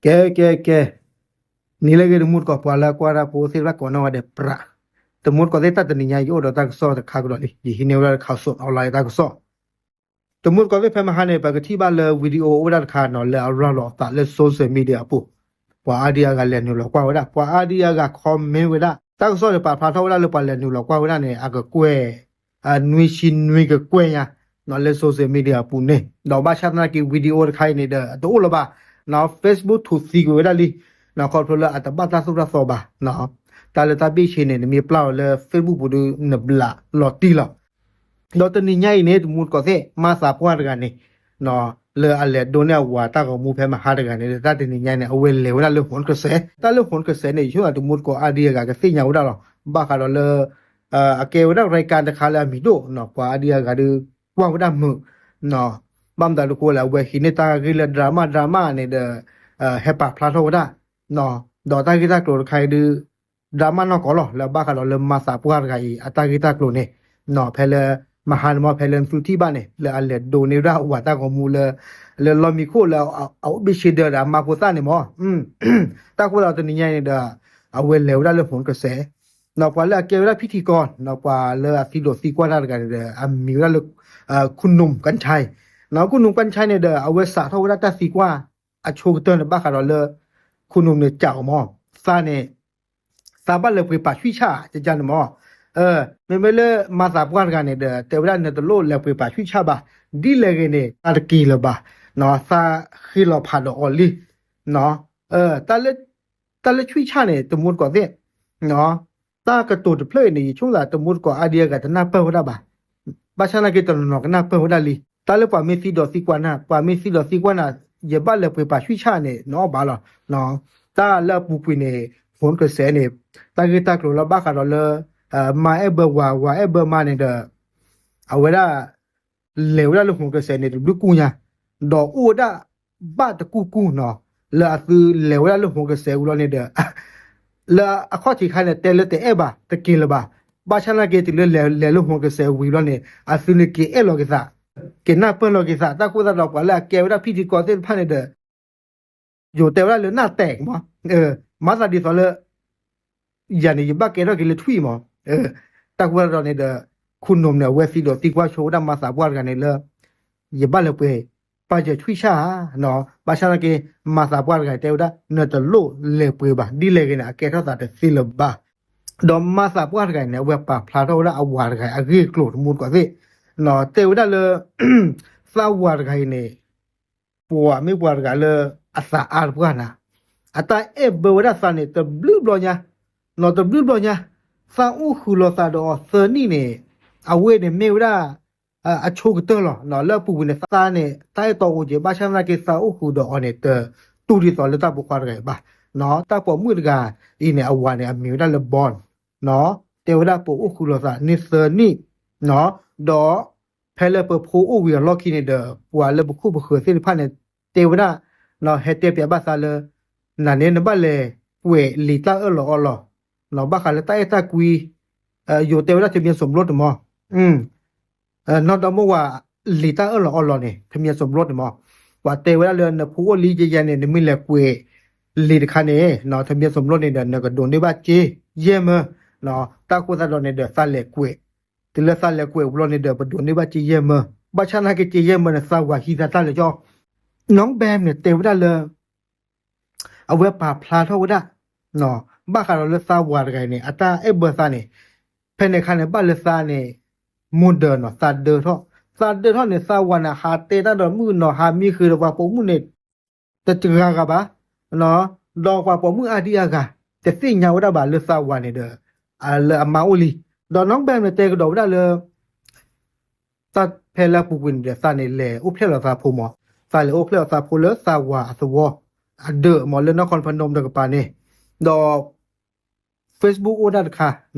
ကဲ ကဲ ကဲ, နံၤလၢအဂ့ၤ တမူတကိး ပှၤလၢအကွၢ်တၢ်ဖိသ့ၣ်တဖၣ်ကိးနီၢ်ဂၤဒဲး ပြး, တမူတကိးသ့ၣ် တၢ်တနံၤညါ ယအိၣ်ဒီးတၢ်ကစီၣ်တခါကဒီးလံ, ယဟံးန့ၢ်ဝဲဒၣ်လၢ Khaosod Online တၢ်ကစီၣ်. တမူတကိးသ့ၣ် ဖဲမဟါန့ၣ် ပကထံၣ်ဘၣ်လၢ video အိၣ်ဝဲဒၣ်တခါနီၤ လၢအရၤလီၤအသးလၢ social media အပူၤ, ပှၤအါဒံအါဂၤလဲၤနုာ်လီၤကွၢ်ဝဲဒၣ်, ပှၤအါဒံအါဂၤ comment ဝဲဒၣ်, တၢ်ကစီၣ်န့ၣ် ပာ်ဖျါထီၣ်ဝဲဒၣ်လၢ ပှၤလဲၤနုာ်လီၤကွၢ်ဝဲဒၣ်န့ၣ် အကကွဲၢ် နွံဆံနွံကကွဲၢ်ညါ လၢ social media အပူၤန့ၣ်, ဒီးဘၣ်ဆၣ်သနာ်က့ video တခါအံၤန့ၣ်ဒီး တအိၣ်လၢၤဘၣ်, Facebook ထူးသံကွံာ်ဝဲဒၣ်လံ, ခီဖျိလၢအတဘၣ်တၢ်သိၣ်တၢ်သီဘၣ်, တၢ်လၢတၢ်ဘ့ၣ်ဆ့န့ၣ် နမ့ၢ်ပျၢ်အီၤလၢ Facebook ပူၤဒီး နဘျးလီၤတံၢ်လီၤ. ဒီးတနံၤညါအံၤန့ၣ် တမူတကိးသ့ၣ် မါသးပှၢ်တဂၤန့ၣ် လၢအလဲၤဒိးန့ၢ်အဝၤတၢ်ဂီၤမူဖဲမဟါတဂၤန့ၣ် တၢ်တနံၤညါန့ၣ် အဝဲလဲၤဝဲဒၣ်လၢ ဟုံးကစဲး, တၢ်လၢ ဟုံးကစဲး န့ၣ် ယဆိကမိၣ် တမူတကိးအါဒံအါဂၤကသ့ၣ်ညါဝဲဒၣ်လီၤ. ဘၣ်ဃးဒီးလၢ အကဲဝဲဒၣ် ရံကၣ်တခါလၢအမံၤဒိၣ် ပှၤအါဒံအါဂၤဒီး ကွၢ်ဝဲဒၣ်မုာ်, ဘၣ်မတၤဒုးဃိလဲၣ် အဝဲဟံးန့ၢ်တၢ်ဂ့ၢ်လၢ drama drama န့ၣ်ဒီး ဟဲပာ်ဖျါထီၣ်ဝဲဒၣ်, ဒီးတၢ်ဂ့ၢ်တၢ်ကျိၤတခါအံၤဒီး drama နီၢ်ကီၢ်လီၤ လၢဘၣ်ဃးဒီးလၢမါသးပှၢ်တဂၤအံၤ အတၢ်ဂ့ၢ်တၢ်ကျိၤန့ၣ်, ဖဲလၢ မဟါန့ၣ်မ့ၢ် ဖဲလၢသုထံၣ်ဘၣ်န့ၣ် လၢအလဲၤဒိးန့ၢ်ဝဲဒၣ်အဝၤတၢ်ဂီၤမူလၢ လၢလီၢ်မံခိၣ်လၢ အအိၣ်ဘ့ၣ်ဆ့ဒၢဒီးအမါဖိသၣ်န့ၣ်မ့ၢ်, တၢ်ဃိသတးဒီးတနံၤညါန့ၣ်ဒီး အဝဲလဲၤဝဲဒၣ်လၢ ဟုံးကစဲး, ပှၤလၢအကဲဝဲဒၣ်ဖံထံကီၢ် ပှၤလၢအသံဒိးသံကွၢ်တၢ်တဂၤန့ၣ်ဒီး အမံၤဝဲဒၣ်လၢ ခူၣ်နူၢ်ကၣ်ဆၣ်, ခူၣ်နူၢ်ကၣ်ဆၣ်န့ၣ်ဒီး အဝဲစးထီၣ်ဝဲဒၣ်တၢ်သံကွၢ် အဆိကတၢၢ်န့ၣ် ဘၣ်ဃးဒီးလၢ ခူၣ်နူၢ်န့ၣ်စံးအီၤမ့ၢ် သးန့ၣ် သးဘၣ်လဲၤပှ့ၤပာ်ဆံၣ်ဆၣ် ကကန့ၣ်မ့ၢ်, မ့မ့ၢ်လၢမါသးပှၢ်တဂၤန့ၣ်ဒီး တဲဝဲဒၣ် နတလိၣ်လဲၤပှ့ၤပာ်ဆံၣ်ဆၣ်ဘၣ်, ဒ်လဲၣ်ဂ့ၤန့ၣ် သးတက့ၤလၢၤဘၣ်, သးဃ့လီၤဖးဒီးအီၤလံ, တၢ်လၢ တၢ်လၢဆံၣ်ဆၣ်န့ၣ် တမူတကိးသ့ၣ် တၢ်ကတိၤတဖျၢၣ်အံၤန့ၣ် ယဆိကမိၣ်သး တမူတကိးအါဒံအါဂၤတနၢ်ပၢၢ်ဝဲဒၣ်ဘၣ်, ဘၣ်ဆၣ်သနာ်က့ တနီၤနီၤကနၢ်ပၢၢ်ဝဲဒၣ်လံ, တၢ်လၢပှၤမ့ၢ်သံဒိးသံကွၢ်နၤ ပှၤမ့ၢ်သံဒိးသံကွၢ်နၤ ယဘၣ်လဲၤပှ့ၤပာ်ဆံၣ်ဆၣ်န့ၣ် နအီၣ်ဘၣ်လီၤ, တၢ်လၢအပူၤကွံာ်န့ၣ် ဟုံးကစဲးန့ၣ် တၢ်ဂ့ၢ်တၢ်ကျိၤလၢဘၣ်ဃးဒီးလၢ မါအဲၣ်ဘၢဝၤ ဝၤအဲၣ်ဘၢမါန့ၣ်ဒီး အဝဲဒၣ် လဲၤဝဲဒၣ်လၢဟုံးကစဲးန့ၣ် တဘျုးကူၣ်ညါ, ဒီးအိၣ်ဝဲဒၣ်ဘၣ်တကူၣ်ကူၣ်နီၤ, လၢအသုလဲၤဝဲဒၣ်လၢဟုံးကစဲးဝံၤလီၤန့ၣ်ဒီး လၢအခီၣ်ထံးခါန့ၣ် တဲလၢတအဲၣ်ဘၣ် တက့ၤလၢၤဘၣ်, ဘၣ်ဆၣ်သနာ်က့ တုၤလၢလဲၤ လဲၤလၢဟုံးကစဲးဝံၤလီၤန့ၣ် အသုန့ၣ်က့ၤအဲၣ်လီၤက့ၤသး, က့ၤနၢ်ပၢၢ်လီၤက့ၤသး, တၢ်ဃိသတးဒီးပှၤလၢအကဲဝဲဒၣ်ဖံထံကီၢ်သ့ၣ်တဖၣ်န့ၣ်ဒီး ယိၤတဲဝဲဒၣ်လၢနၢ်တဲာ်မး, မၤသးဒ်သိးလၢ ယၤန့ၣ် ယဘၣ်ကဲထီၣ်က့ၤလၢထွံၣ်မး, တၢ်ဃိသတးဒီးန့ၣ်ဒီး ခူၣ်နူာ်န့ၣ် အဝဲသံဒိးသံကွၢ်ဆိဝဲဒၣ်မါသးပှၢ်တဂၤန့ၣ်လၢ ယဘၣ်လဲၤပှ့ၤ ပာ်စၢၤထွံၣ်ဆၣ်ဧါ, ဘၣ်ဆၣ်သနာ်က့ မါသးပှၢ်တဂၤတဲဝဲဒၣ် နတလိၣ်လဲၤပှ့ၤဘၣ်, ဒ်လဲၣ်ဂ့ၤန့ၣ် အကဲထီၣ်သးတသ့လၢၤဘၣ်, ဒီးမါသးပှၢ်တဂၤအံၤန့ၣ် အဝဲပာ်ဖျါထီၣ်ဝဲဒၣ်အဝၤတဂၤအဂ့ၢ်အကျိၤတမူတကိးသ့ၣ်, တဲဝဲဒၣ်လၢ သးဝၤတဂၤအံၤန့ၣ် ပှၤမ့ၢ်ပှၤတဂၤလၢအသးအါတပှၢ်နၤ, အတၢ်အဲၣ်ဘၢဝဲဒၣ်သးန့ၣ် တဘျုးဘျီညါ, နီၤတဘျုးဘျီညါ, သးအိၣ်ဃုာ်လီၤသးဒီးအီၤသၢနံၣ်န့ၣ်, အဝဲန့ၣ်မ့ၢ်ဝဲဒၣ် အဆိကတၢၢ်လီၤ, လၢအပူၤကွံာ်န့ၣ် သးန့ၣ် တၢ်အဲၣ်တီအိၣ်က့ၤ, ဘၣ်ဆၣ်သနာ်က့ သးအိၣ်ဃုာ်ဒီးအီၤန့ၣ် တတူၢ်ဒ်သိးလၢတၢ်ပိာ်ခွါတဂၤအံၤဘၣ်, တၢ်ပိာ်မုၣ်တဂၤအံၤန့ၣ် အဝၤန့ၣ် အမံၤဝဲဒၣ်လၢ Bond, တဲဝဲဒၣ်ပအိၣ်ဃုာ်လီၤသးန့ၢ်သၢနံၣ်, ဒီး ဖဲလၢပဖိအိၣ်ဝံၤအလီၢ်ခံန့ၣ်ဒီး ပှၤလၢပခိၣ်ပဃၢၤသ့ၣ်တဖၣ်န့ၣ် တဲဝဲဒၣ်, ဟဲတဲပျးဘၣ်သးလၢ နၤန့ၣ် နဘၣ်လဲၤကွဲးလံာ်တၢ်အၢၣ်လီၤအီလီၤ, ဘၣ်ဃးလၢတၢ်အဲၣ်တၢ်ကွံ, ယိၤတဲဝဲဒၣ် ทะเบียนสมรส တမး, နီၢ်ဒီမါဝၤ လံာ်တၢ်အၢၣ်လီၤအီလီၤန့ၣ် ทะเบียนสมรส န့ၣ်မး, ပှၤတဲဝဲဒၣ်လၢနဖိအိၣ်လံယဲယဲန့ၣ် နမ့ၢ်လဲၤကွဲးလံာ်တခါန့ၣ် ทะเบียนสมรส န့ၣ်ဒီး နကဒိးန့ၢ်ဘၣ်စ့ယဲၢ်မၢ, တၢ်ဃိသတးဒီးန့ၣ်ဒီး သးလဲၤကွဲး, တုၤလၢသးလဲၤကွဲးဝံၤလီၤန့ၣ်ဒီး ပဒိးန့ၢ်ဘၣ်စ့ယဲၢ်မၢ, ဘၣ်ဆၣ်သနာ်က့ စ့ယဲၢ်မၢန့ၣ် သးဝၤဟံးသးတၢ်လၢာ်ကၠီ, နီၢ်ဘဲန့ၣ် တဲဝဲဒၣ်လၢ အဝဲပာ်ဖျါထီၣ်ဝဲဒၣ်, ဘၣ်ဃးဒီးလၢသးဝၤတဂၤအံၤန့ၣ် အတၢ်အဲၣ်ဘၢသးန့ၣ်, ဖဲန့ၣ်အခါန့ၣ် ဘၣ်လၢသးန့ၣ် မိၢ်ဒၢးနီၤ သးဒၢထီၣ်, သးဒၢထီၣ်န့ၣ် သးဝၤန့ၣ် ဟးတဲတၢ်ဒီးမုၣ်နီၤ ဟးမံဃုာ်ဒီးပှၤပိာ်မုၣ်န့ၣ် တဂၤဂၤဘၣ်, ဒီးပှၤပိာ်မုၣ်အါဒံအါဂၤ တသ့ၣ်ညါဝဲဒၣ်ဘၣ်လၢသးဝၤန့ၣ်ဒီး လၢအမါအိၣ်လံ, ဒီးနီၢ်ဘဲန့ၣ် တဲကဒီးဝဲဒၣ်လၢ တၢ်ဖဲလၢအပူၤကွံာ်န့ၣ်ဒီး သးန့ၣ်လဲၤအိၣ်ဖျဲၣ်လီၤသးဖိမး, သးလဲၤအိၣ်ဖျဲၣ်လီၤသးဖိလၢသးဝၤအသဝီ, အဒၢးမးလၢနီၢ်ခီဖနူမ်တကပၤန့ၣ်, ဒီး Facebook အိၣ်ဒၣ်တခါ,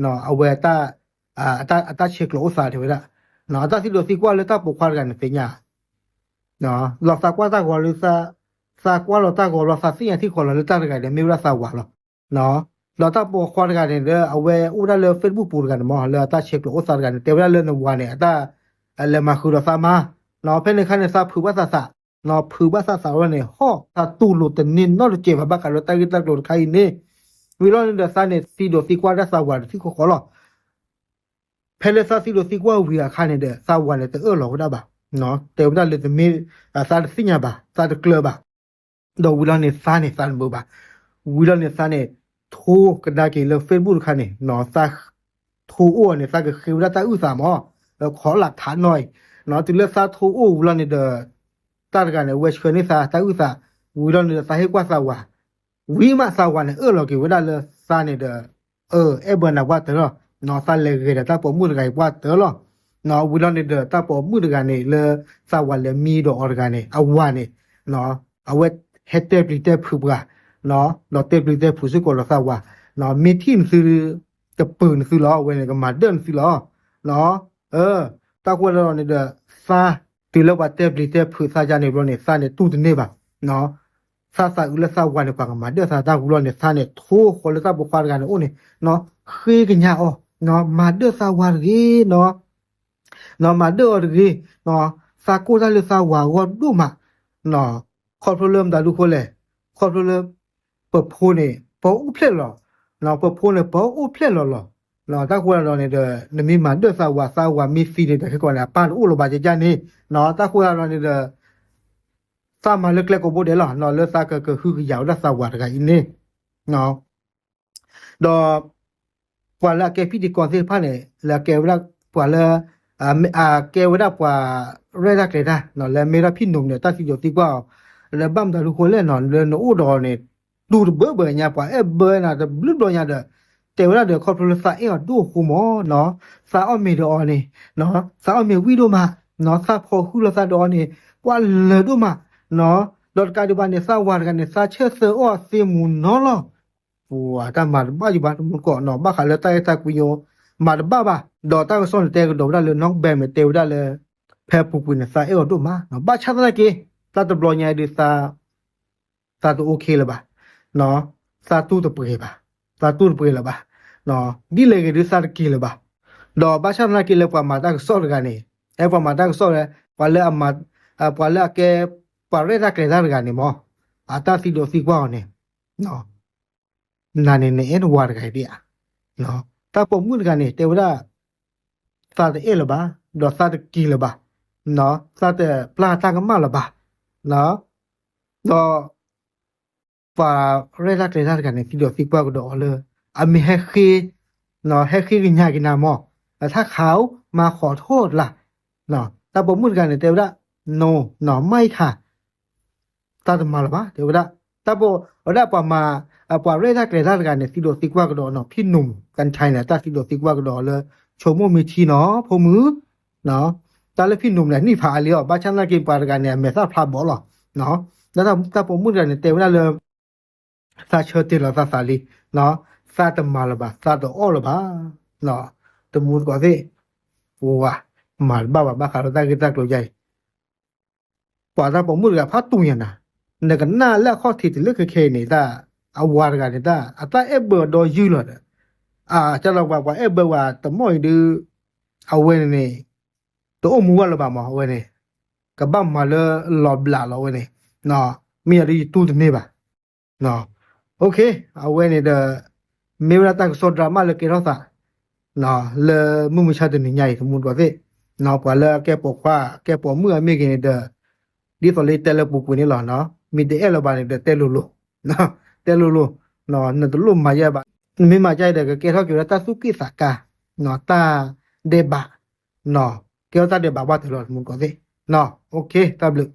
အဝဲ အတၢ်ဆဲးကျိးအိၣ်သးတဲဝဲဒၣ်, အတၢ်သံဒိးသံကွၢ်လၢတၢ်ပိာ်ခွါတဂၤန့ၣ်သ့ၣ်ညါ လီၤသးကွၢ်တၢ်ဂီၤလၢ သးကွၢ်လီၤတၢ်ဂီၤလီၤ သးသ့ၣ်ညါထံၣ်ဃီလီၤလၢတၢ်တဂၤဒီး မ့ၢ်ဝဲဒၣ်သးဝၤလီၤ. ဒီးတၢ်ပိာ်ခွါတဂၤန့ၣ်ဒီး အဝဲအိၣ်ဝဲဒၣ်လၢ Facebook ပူၤတဂၤန့ၣ်မး လၢအတၢ်ဆဲးကျိးအိၣ်သးတဂၤန့ၣ် တဲဝဲဒၣ်လၢနဝၤန့ၣ် အတၢ်လဲၤမၤဃုာ်ဒီးသးမါ, ဖဲန့ၣ်အခါန့ၣ် သးဖုးဘၣ်သးသး ဖုးဘၣ်သးသးဝဲန့ၣ် ဟီၣ်သးတူၢ်လိာ်တန့ၢ်နီတစဲးဘၣ် ဘၣ်ဃးလၢတၢ်ဂ့ၢ်တၢ်ကျိၤတခါအံၤန့ၣ်, ဝံၤလီၤန့ၣ်ဒီးသးန့ၣ်သံဒိးသံကွၢ်ဒၣ်သးဝၤတထံၣ်ဃီဃီလီၤ. ဖဲလၢသးသံဒိးသံကွၢ်ဝံၤအခါန့ၣ်ဒီး သးဝၤန့ၣ်တအၢၣ်လီၤဝဲဒၣ်ဘၣ်, တဲဝဲဒၣ်လၢတမ့ၢ်, သးတသ့ၣ်ညါဘၣ် သးတကျၢၤဘၣ်. ဒီးဝံၤလီၤန့ၣ်သးန့ၣ်သးတမုာ်ဘၣ်. ဝံၤလီၤန့ၣ်သးန့ၣ် ထိကဒါက့ၤလၢ Facebook တခါန့ၣ် သးထိအိၣ်န့ၣ် သးကဃ့ဝဲဒၣ်တၢ်အုၣ်သးမး, ခီလၢခးနီၢ်အံၤ, တုၤလၢသးထိအိၣ်ဝံၤလီၤန့ၣ်ဒီး တၢ်တဂၤန့ၣ် အဝဲဆှၢန့ၢ်သးတၢ်အုၣ်သး, ဝံၤလီၤန့ၣ်ဒီးသးဟ့ၣ်ကွၢ်သးဝၤ, ဝံၤမးသးဝၤန့ၣ်အၢၣ်လီၤက့ၤဝဲဒၣ်လၢသးန့ၣ်ဒီး အၢ အဲၣ်ဘၢနၤပှၢ်တၢၢ်လီၤ, သးလဲၤဂဲၤဒီးတၢ်ပိာ်မုၣ်တဂၤအံၤပှၢ်တၢၢ်လီၤ. ဝံၤလီၤန့ၣ်ဒီးတၢ်ပိာ်မုၣ်တဂၤန့ၣ် လၢသးဝၤလဲၤမံဒီးအီၤတဂၤန့ၣ် အဝၤန့ၣ် အဝဲဟဲတဲပျံၤတဲဖုးပှၤ, ဒီးတဲပျံၤတဲဖုးစ့ၢ်ကီးဒီးသးဝၤ, မ့ၢ်ထံၣ်နသု ကပုာ်နသုလီၤ, အဝဲန့ၣ်ကမၤဒၢၣ်နသုလီၤ. တၢ်ဃိသတးဒီးန့ၣ်ဒီး သး တုၤလၢပှၤတဲပျံၤတဲဖုးသးယါန့ၣ်ဘျီန့ၣ် သးန့ၣ်တူၢ်တန့ၢ်ဘၣ်. သးသးအုးလၢသးဝၤန့ၣ် ပှၤကမၤဒၢၣ်သးတၢ်ဝံၤလီၤန့ၣ် သးန့ၣ်ထိဃီၤလၢတၢ်ပိာ်ခွါတဂၤန့ၣ်အိၣ်န့ၣ်, ဃ့ကညးအီၤ, မၤဒၢၣ်သးဝၤတဂ့ၤနီၤ, မၤဒၢၣ်အီၤတဂ့ၤ, သးကိၢ်တၢ်လၢသးဝၤအဂီၢ်ဒိၣ်မး, ခီဖျိလၢမတၤဒုဃိလဲၣ်, ခီဖျိလၢ ပဖိန့ၣ် ပအိၣ်ဖျဲၣ်လီၤ, ပဖိန့ၣ် ပအိၣ်ဖျဲၣ်လီၤလီၤ. တၢ်ဃိသတးဒီးန့ၣ်ဒီး နမ့ၢ်မၤဒၢၣ်သးဝၤ သးဝၤမ့ၢ်သံန့ၣ်ဒီး ခဲကိာ်န့ၣ် အပၢ်တအိၣ်လၢၤဘၣ်ကကန့ၣ်, တၢ်ဃိသတးဒီးန့ၣ်ဒီး သးမၤလၢကျဲကိးဘိဒဲးလီၤ, လၢသးကကဟုကယာ်ဝဲဒၣ်သးဝၤတဂၤအံၤန့ၣ် ဒီး ပှၤလၢအကဲဖံးတံၢ်ကီၢ်သ့ၣ်တဖၣ်န့ၣ် လၢအကဲဝဲဒၣ်ပှၤလၢ အကဲဝဲဒၣ်ပှၤရဲၣ်တၢ်ကျဲၤတၢ် လၢအမ့ၢ်ဒၣ်ဖံၣ်နိၣ်န့ၣ် တၢ်သံဒိးသံကွၢ်အီၤ, လၢဘၣ်မတၤဒုဃိလဲၣ်နီၤ လၢနအိၣ်ဒီးအီၤန့ၣ် တူၢ်တဘၢဘၢညါ ပှၤအဲၣ်ဘၢနၤတဘျုးဘျီညါဒီး တဲဝဲဒၣ်ဒီး ခီဖျိလၢသးအဲၣ်အီၤဒိၣ်အဃိမး, သးအီၣ်မ့ၤဒီးအီၤန့ၣ် သးအီၣ်မ့ၤဝံၣ်ဒိၣ်မး, သးဖီၣ်ဃုာ်လီၤသးဒီးအီၤန့ၣ် ပှၤလၢာ်ဒိၣ်မး, ဒီးတကးဒံးဘၣ်န့ၣ် သးဝၤတဂၤန့ၣ် သးဆၢသၢအီၣ်သ့မူနီၤလီၤ. ပှၤတၢ်မၤတဘၣ်ယဘၣ်တမူတကိးနီၤ ဘၣ်ဃးလၢတၢ်အဲၣ်တၢ်ကွံယိ မၤတဘၣ်ဘၣ်, ဒီးတၢ်ကစီၣ်န့ၣ်တဲကဒီးဝဲဒၣ်လၢ နီၢ်ဘဲမ့ၢ်တဲဝဲဒၣ်လၢ ဖဲပူၤကွံာ်န့ၣ် သးအဲၣ်အီၤဒိၣ်မး, ဘၣ်ဆၣ်သနာ်က့ တၢ်တဘျီညါအံၤဒုး သးတအိၣ်ခ့လၢၤဘၣ်, သးတူၢ်တပှဲၤဘၣ်, သးတူၢ်တပှဲၤလၢၤဘၣ်, ဒ်လဲၣ်ဂ့ၤဒုးသးတက့ၤလၢၤဘၣ်, ဒီးဘၣ်ဆၣ်သနာ်က့လၢပှၤမၤတၢ်ကစီၣ်တဂၤန့ၣ် အဲ ပှၤမၤတၢ်ကစီၣ်လၢ ပှၤလၢအမၤ ပှၤလၢအကဲ ပှၤရဲၣ်တၢ်ကျဲၤတၢ်တဂၤန့ၣ်မး အတၢ်သံဒိးသံကွၢ်အီၤန့ၣ် နၤန့ၣ် နအဲၣ်နဝၤတဂၤအံၤဒ်ဧါ, တၢ်ပိာ်မုၣ်တဂၤန့ၣ် တဲဝဲဒၣ် သးတအဲၣ်လၢၤဘၣ်, ဒီးသးတက့ၤလၢၤဘၣ်, သးတပျၢ်တၢ်ကမၣ်လၢၤဘၣ်, ဒီး ပှၤရဲၣ်တၢ်ကျဲၤတၢ်တဂၤန့ၣ် သံဒိးသံကွၢ်ကဒီးအီၤလၢ အမ့ၢ်ဟဲဃ့ ဟဲဃ့ကညးက့ၤနၤမး, ထါခးဧိၤ မၤဃီးထီၣ်တလၢ်, တၢ်ပိာ်မုၣ်တဂၤန့ၣ် တဲဝဲဒၣ် no, no, မ့ၢ်ခါ တၢ်တမၤလၢၤဘၣ် တဲဝဲဒၣ်, တၢ်ပိာ် ဝဲဒၣ်ပှၤမၤ ပှၤရဲၣ်တၢ်ကျဲၤတၢ်တဂၤန့ၣ် သံဒိးသံကွၢ်ကဒီးနီၤ ဖံၣ်နူာ် ကၣ်ထါန့ၣ် တၢ်သံဒိးသံကွၢ်ကဒီးအီၤလၢ ဆိကမိၣ်မ့ၢ်ထံနီၤ ဖိမုၣ် တၢ်လၢဖံၣ်နူာ်န့ၣ် နံၣ်ဖးအါလံအီၤ ဘၣ်ဆၣ်သနာ်က့ ပှၤတဂၤန့ၣ် အမဲာ်သၣ်ဖျါဘီလီၤ, တၢ်ပိာ်မုၣ်တဂၤန့ၣ် တဲဝဲဒၣ်လၢ သးဆၢတဲာ်လီၤသးသးလံ, သးတမၤလၢၤဘၣ် သးတအီၣ်လၢၤဘၣ်, တမူတကိးသ့ၣ်, ပှၤ မၤတဘၣ်ဘၣ် ဘၣ်ဃးလၢတၢ်ဂ့ၢ်တၢ်ကျိၤယါအံၤ ပှၤတၢ်ပိာ်မုၣ်တဂၤဖးတူၢ်ညါနၤ, နကနၣ်လၢအခီၣ်ထံးတုၤလၢခဲခဲအံၤန့ၣ် တၢ် အဝၤတဂၤန့ၣ် တၢ် အတၢ်အဲၣ်ဘၢဒီးယုၢ်လီၤဒီး, အကၢ်လီၤပှၤ ပှၤအဲၣ်ဘၢပှၤတမီၢ်အံၤဒုး, အဝဲန့ၣ်န့ၣ် တအိၣ်မူဝဲလၢၤဘၣ်မး အဝဲန့ၣ်, ကဘၣ်မၤလၢလီၤဘျးလီၤဝဲန့ၣ်, မ့ၢ်ယၤဒုးယတူၢ်တန့ၢ်ဘၣ် OK, အဝဲန့ၣ်ဒီး မ့ၢ်ဝဲဒၣ်တၢ်ကစီၣ် drama လၢကဲထီၣ်သး လၢမုၢ်မဆါတနံၤညါအံၤ တမူတကိးသ့ၣ်, ပှၤလၢအကဲပိာ်ခွါ ကဲပိာ်မုၣ်အမ့ၢ်ဂ့ၤန့ၣ်ဒီး ဒ်သိးလၢတဲလၢပူၤကွံာ်န့ၣ်လီၤ, မ့ၢ်တအဲၣ်လၢၤဘၣ်န့ၣ်ဒီးတဲလိၤလိၤ, တဲလိၤလိၤ, နတလိၣ်မၤယဲဘၣ်, နမ့ၢ်မၤယဲဒီး ကကဲထီၣ်က့ၤဝဲဒၣ်တၢ်သူၣ်က့ၣ်သးကါ, တၢ်ဒဲးဘး, ကဲထီၣ်တၢ်ဒဲးဘးဘၣ်တၢၢ်လီၤ တမူတကိးသ့ၣ်, OK, တၢ်ဘျုး